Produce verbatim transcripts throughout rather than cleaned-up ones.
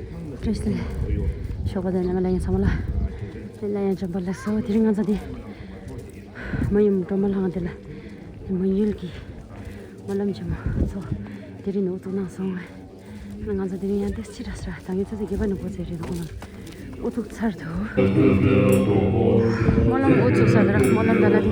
བཀྲ་ཤིས་བདེ་ལེགས། ཞོགས་པ་དང་ཉི་མ་ལ་ཡང་ཚང་མ་ལ། ལ་ཡང་འཇམ་པ་ལགས་སོ། དེ་རིང་ང་ཚོ་དེ་མ་ཡུམ་སྒྲོལ་མ་ལྷ་ཁང་དེ་ལ་མ་ཡུལ་གྱི་སྨོན་ལམ་ཆེན་མོ་ཚོ་དེ་རིང་ནས་དབུ་འཛུགས་གནང་སོང་བས། ང་ཚོ་དེ་རིང་ཡང་ཏོག་ཙམ་ཕྱི་དྲགས་སོང་། ད་ངས་ཚོད་ཚོད་རྒྱབ་པ་ནས་འགོ་བཙུགས་རེད་འདུག་ཁོང་རྣམས་དབུ་འཛུགས་ཚར་འདུག་སྨོན་ལམ་འགོ་བཙུགས་ས་དེ་ར་སྨོན་ལམ་ད་ལ་དེ།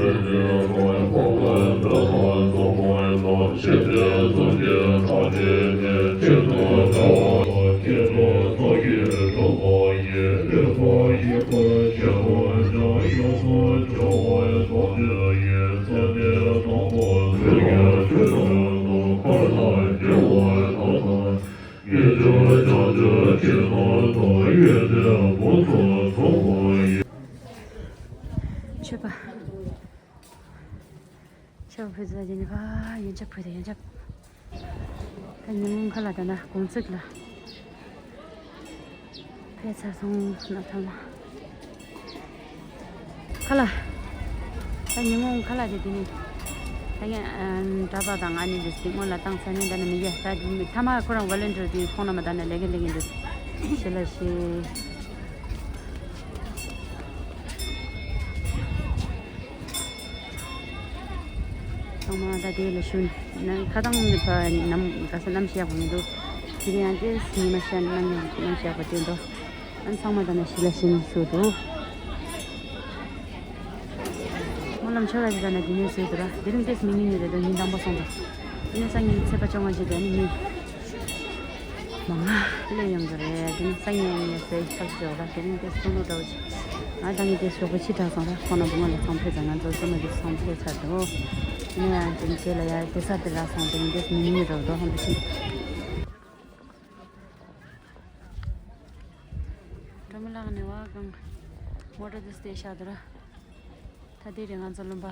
མཆོད་པ། མཆོད་པ་ཕུལ་ཚར་རྗེས་ནས་ཕར་ཡོན་ཆབ་ཕུལ་ཏེ། ཡོན་ཆབ། ད་ཉིན་མོ་ཁ་ལག་དང་ན་དགོང་ཚིགས་ལ་ཕེབས་ཚར་སོང་། ན་ཐ་མ་ཁ་ལག་ད་ཉིན་མོ་ཁ་ལག་དེ་དེ་ནས་ད་ངས་དྲ་པག་དང་ཨ་ནི་འདི་སྟེང་སྔོན་ལ་བཏང་ཚར་ནས། ད་ནི་མི་ཡ་ད་ཐ་མ་ཁོ་རང་ཝོ་ལན་ཊི་ཡར་དེ་ཁོང་རྣམས་ད་ནི་ལས་ཀ་ལས་ཀྱི་འདུག་ཤི་ལ་ཤི། ཚང་མ་ད་དེ་ལ་ཞུ་ན་ཁ་ཏང་ནི་ཕ་ནམ་ག་ས་གནམ་གཤིས་ཡག་པོ་མི་འདུག་དེ་རིང་ཡང་ཏེ་ཉི་མ་ཤར་གནམ་ཡང་གནམ་གཤིས་ཡག་པོ་སྟོན་འདུག་ཨ་ཚང་མ་ད་ནི་ཤི་ལ་ཤི་ནས་སུ་འདུག་སྨོན་ལམ་ཆོ་ག་ཅིག་ད་ནི་དེ་ནས་སུ་འདུག་ར། དེ་རིང་ཏེ་མི་ཉུང་ཉུང་རེད་འདུག་ཉིན་དང་པོ་སོང་འདུག་དེ་ནས་སང་ཉིན་ཚེས་པ་བཅོ་ལྔ་ཅིག་དེ་ནི་མི་མང་ང་སླེབས་ཡོང་གི་རེད། དེ་ནི་སང་ཉིན་ངས་ཟས་ཐབས་ཤོག་ལ་དེ་རིང་དེ་སོང་ལོ་འདྲ་བོ་ཅིག་ང་ད་ངས་དེ་ཞོགས་པ་ཕྱི་དྲགས་སོང་ར། ཁོང་རྣམ་པ་སྔོན་ལ་ཚང་ཕེབས་ཙང་ང་ཚོ་ཚང་མ་དེ་ཚང་ཕེབས་ཚར་འདུག་དེ་ནས་ཡང་དེ་ནི་དེ་ལ་ཡ་དེ་ས་དེ་ར་སོང་། དེ་རིང་དེ་མི་ཉུང་ཉུང་འདྲ་བོ་འདུག་ཧམ་པ་ཆེ། སྒྲོལ་མ་ལགས་ནས་བ་གང་མོ་ཊ་དེ་སྟེ་ཤ་དེ་ར། ད་དེ་རེད་ང་ཚོ་ལུང་པ།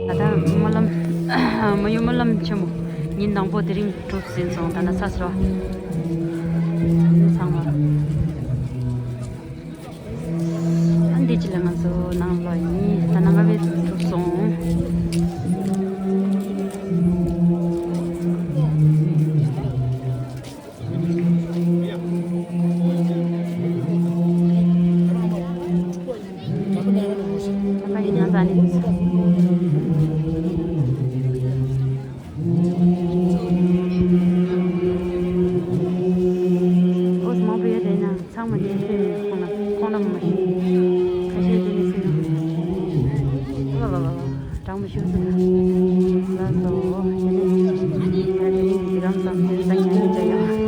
ད་ལྟ་སྨོན་ལམ་མ་ཡུམ་སྨོན་ལམ་ཆེན་མོ་ཉིན་དང་པོ་དེ་རིང་གྲུབ་ཟིན་སོང་། ད་ནི་ཚར་སོང་། ཚང་མ་ཨ་འདི་ཅི་ལ་ང་ཚོ་ནང་ལོགས་ཡིན། ད་ནང་ང་བས་གྲུབ་སོང་། ཚང་མ་དེ་ཁོང་ལ་ཁོང་རྣམས་མ་ཤི། ཁ་ཤས་དེ་ནས་སུ་ཡང་། ལ་ལ་ལ་ལ། དྲང་མོ་ཞུ་ཟིན། ལ་སོ། དེ་ནས་ད་དེ་རིང་གི་རང་ཙམ་དེ་ས་ཉན་ཡོད་ཀྱང་།